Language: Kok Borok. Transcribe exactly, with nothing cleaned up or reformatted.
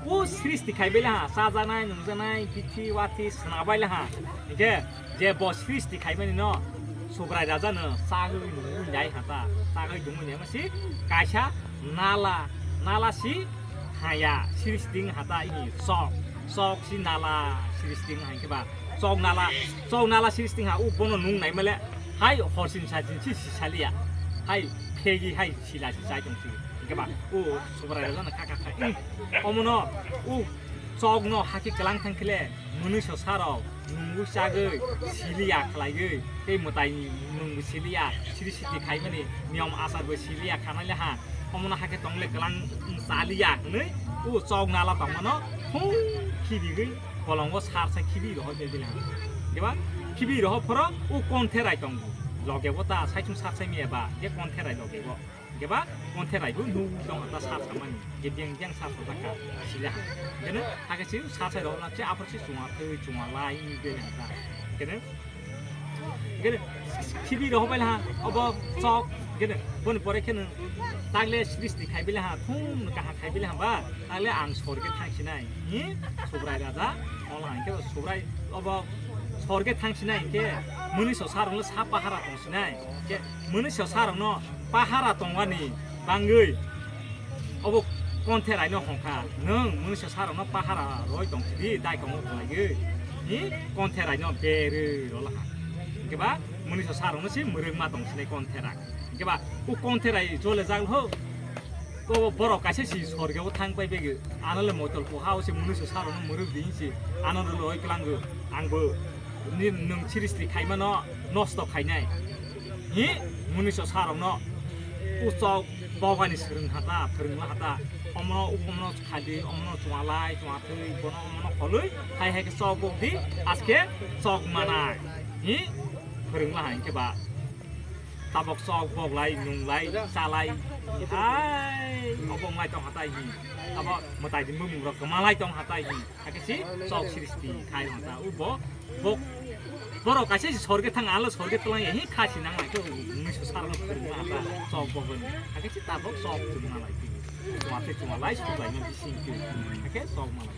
O sristi khai bai laha, chajaknai, nungjaknai, bithi, wathi, sna bai laha. Hingke je bo sristi khai mani no, Subrai raja no chagwi nungwi nai ha ta, chagwi tongwi nai masi kaisa nala, nala si haya sristi ha ta ini chok, chok si nala sristi ha hingke ba chok nala, chok nala sristi ha u bono nung nai male hai horsin sajin si sisaliya, hai phegi hai sila si chai tong si. Hingke ba, o Subrai raja no kha kha kha. Hmm. Omono, o chok no hake kelang thang khele, mwnwi so sarok, nungwi chagwi, siliya khlaiwi, tei mwtai nungwi siliya, siri siti khaimani niyom asarbo siliya khanai le ha. Omono hake tongle kelang chaliya hwnwi, o chok nala tongmano, thung khibigwi, kolongo sar sai khibi rohor bebila. Hingke ba, khibi rohor phoro, o kontherai tongo. Loge bo ta, saichung sar sai miya ba, je kontherai loge bo. Hingke ba, kontherai bo nung tong ta sar samani, je beng beng sar sa ka sila. Hingke no, hake si sar sai rohor na, se aphor si chunga thwi, chunga lai, ni bela ta. Hingke no, hingke no, khibi rohor bai laha, obo chok, hingke no, boni pore khe no, tagle sristi khai bai laha, thung no kaha khai bai laha ba, tagle ang sorge thang sinai, hi, Subrai raja, ola hingke Subrai, obo sorge thang sinai hingke, mwnwi so sarong le sa pahara tong sinai, hingke, mwnwi so sarong no, pahara tongmani bangwi obo kontherai no hongkha, nwng mwnwi so sarok no pahara roi tong thidi, dai kong khlaiwi, hi kontherai no berwi rolaha. Hingke ba mwnwi so sarok no si mwrwkma tong sinai kontherai. Hingke ba o kontherai jole jak ho, o borok kaisa si sorge o thang pai begi, ano le moitol koha o se mwnwi so sarok no mwrwk di si, ano le roi klango, angbo ni nwng sristi khaimano nosto khainai. Hi, mwnwi so sarokno, o chok bogani swrwng hata, phwrwngma hata, omono, omono khadi, omono chwng lai, chwng thwi, bono omono kholwi, hai hai khe chok bok di, aske chok manai. Hi, phwrwngma hai khe ba. Tabok chok bok lai, nung lai, cha lai. Hai, obo wng lai tong hatai hi. Abo mwtai di mung rok kwma lai tong hatai hi. Hakhe si chok sristi khai hota. Ubo bok borok kaisa si sorge thang alo sorge tlang ya hi kha si nang lai khe mui so sarang phung ma ta chok bok ni. Hakhe si tabok chok chung na lai ti. Chuma te chuma lai su lai ma bising tu. Hakhe chok ma lai.